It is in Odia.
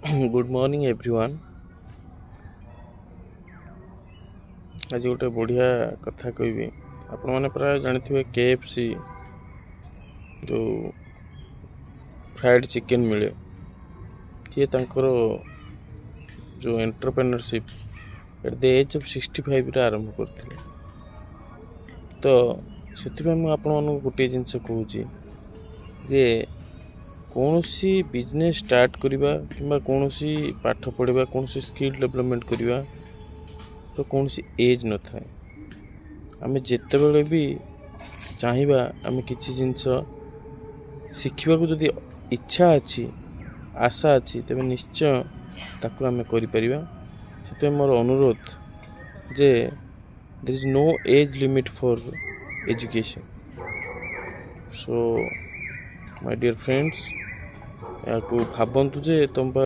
Good morning everyone. ଆଜି ଗୋଟେ ବଢ଼ିଆ କଥା କହିବି। ଆପଣମାନେ ପ୍ରାୟ ଜାଣିଥିବେ, କେଏଫସି ଯେଉଁ ଫ୍ରାଏଡ଼୍ ଚିକେନ୍ ମିଳେ, ସିଏ ତାଙ୍କର ଯେଉଁ entrepreneurship at the age of 65ରେ ଆରମ୍ଭ କରିଥିଲେ। ତ ସେଥିପାଇଁ ମୁଁ ଆପଣମାନଙ୍କୁ ଗୋଟିଏ ଜିନିଷ କହୁଛି ଯେ କୌଣସି ବିଜନେସ୍ ଷ୍ଟାର୍ଟ କରିବା କିମ୍ବା କୌଣସି ପାଠ ପଢ଼ିବା, କୌଣସି ସ୍କିଲ୍ ଡେଭଲପମେଣ୍ଟ କରିବା ତ କୌଣସି ଏଜ୍ ନଥାଏ। ଆମେ ଯେତେବେଳେ ବି ଚାହିଁବା, ଆମେ କିଛି ଜିନିଷ ଶିଖିବାକୁ ଯଦି ଇଚ୍ଛା ଅଛି, ଆଶା ଅଛି, ତେବେ ନିଶ୍ଚୟ ତାକୁ ଆମେ କରିପାରିବା। ସେଥିପାଇଁ ମୋର ଅନୁରୋଧ ଯେ there is no age limit for education. So my dear friends, ଏହାକୁ ଭାବନ୍ତୁ ଯେ ତୁମ